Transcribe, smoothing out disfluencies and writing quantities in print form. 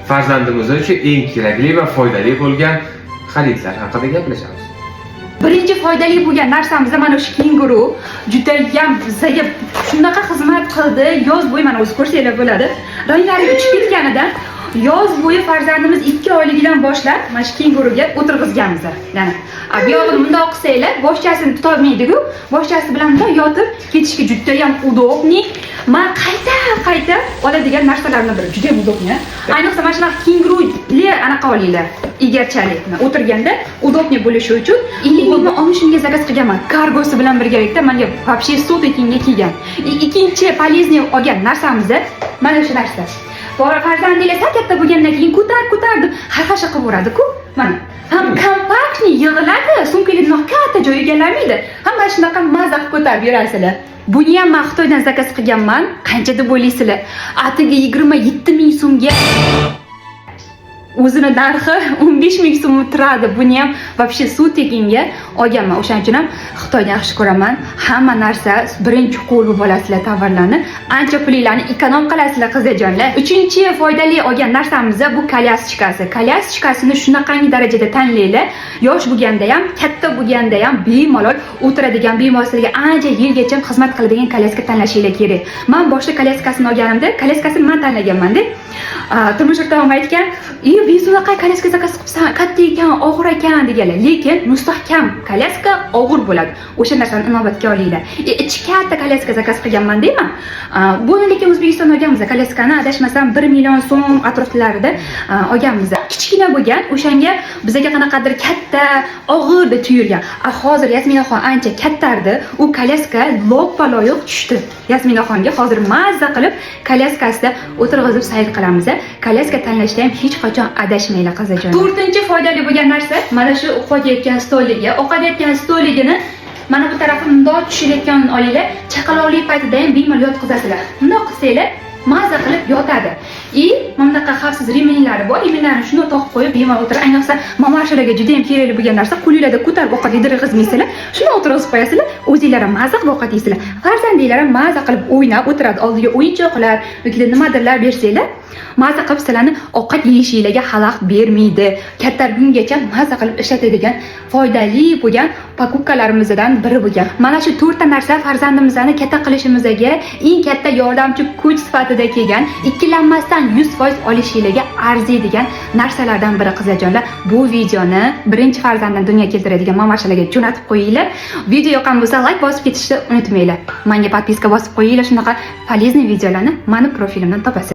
Farzandimiz uchun eng kerakli va foydali bo'lgan xaridlar haqida gaplashamiz. Birinchi foydali bo'lgan narsamiz mana shu kenguru. Judayam bizaga shunaqa xizmat qildi. Yoz bo'yi, mana, o'zi ko'rsanglar bo'ladi. Ranglari uchib ketganidan yoz bo'yi farzandimiz 2 oyligidan boshlab mana shu kenguruga o'tirg'izganmiz. Ya'ni, bu yog'ini bundoq qilsanglar, boshchasini tutolmaydi-ku, boshchasi bilan bundoq yotib ketishga judayam удобный. Man qayta qayta oladigan narsalardan biri. Judayam удобный. Ayniqsa mana shunaqa kenguruli anaqa olinglar. Egarchalik. Mana, o'tirganda удобный bo'lishi uchun 50 mingmi, 60 mingga заказ qilganman. Kargosi bilan birgalikda menga вообще 100 ga kelgan. Ikkinchi полезный olgan narsamiz mana shu narsa. Farzandinglar sal katta bo'lgandan keyin ko'tar, ko'tar deb xarxasha qilib yuboradi-ku. Mana, ham компактный yig'iladi, sumkalar bunaqa katta joy egallamaydi. Ham mana shunaqa maza qilib ko'tarib yurasizlar. Buni ham man Xitoydan заказ qilganman. Qancha deb o'ylaysizlar? Atigi 27 ming so'mga, o'zini narxi 15 ming so'm turadi. Buni ham вообще suv tekinga olganman. O'shaning uchun ham Xitoyni yaxshi ko'raman. Hamma narsa birinchi qo'l bo'lib olasizlar tovarlarni. Ancha pulinglarni эконом qilasizlar, qizajonlar. Uchinchi foydali olgan narsamiz bu колясочка si. Колясочка sini shunaqangi darajada tanlanglar. Yosh bo'lganda ham, katta bo'lganda ham bemalol o'tiradigan, bemalol sizlarga ancha yilgacha xizmat qiladigan коляска tanlashinglar kerak. Man boshida коляска sini olganimda, коляска sini man tanlaganman-da. Turmush o'rtog'im aytgan, "И, biz unaqa коляска заказ qilibsan, katta ekan, og'ir ekan", deganlar. Lekin mustahkam коляска og'ir bo'ladi. O'sha narsani inobatga olinglar. Ichi katta коляска заказ qilganman deyman. Buni lekin O'zbekistonda olganmiz. Коляска ni adashmasam 1 million so'm atroflarida olganmiz. Kichkina bo'lgan, o'shanga bizaga qanaqadir katta, og'ir deb tuyulgan. A hozir Yasminaxon ancha kattardi. U коляска loppa loyiq tushdi. Yasminaxonga hozir mazza qilib коляска sida o'tirg'izib sayr qilamiz. Коляска tanlashda ham hech qachon adashmanglar, qizajonlar. To'rtinchi foydali bo'lgan narsa mana shu ovqat yeyotgan stoligi. Ovqat yeyotgan stoligini mana bu tarafi mundoq tushirayotganini olinglar. Chaqaloqlik paytida ham bemalol yotqizasizlar. Bundoq qilsanglar, maza qilib yotadi. И mana bunaqa xavfsiz ремень lari bor. Ремень larni shundoq toqib qo'yib bemalol o'tirib, ayniqsa мамаша larga juda ham kerakli bo'lgan narsa. Qo'linglarda ko'tarib ovqat yedirg'izmaysizlar. Shuni o'tirg'izib qo'yasizlar, o'zinglar ham maza qilib ovqat yeysizlar. Farzandinglar ham maza qilib o'ynab o'tiradi. Oldiga o'yinchoqlar yoki nimadirlar bersanglar, maza qilib sizlarni ovqat yeyishinglarga xalaqit bermaydi. Kattargungacha maza qilib ishlatadigan foydali bo'lgan покупка larimizdan biri bo'lgan. Mana shu to'rtta narsa farzandimizni katta qilishimizga eng katta yordamchi kuch sifatida kelgan, ikkilanmasdan 100% olishinglarga arziydigan narsalardan biri, qizajonlar. Bu videoni birinchi farzanddan dunyoga keltiradigan мамаша larga jo'natib qo'yinglar. Video yoqqan bo'lsa, layk bosib ketishni unutmanglar. Menga подписка bosib qo'yinglar, shunaqa полезный videolarni mani profilimdan topasiz.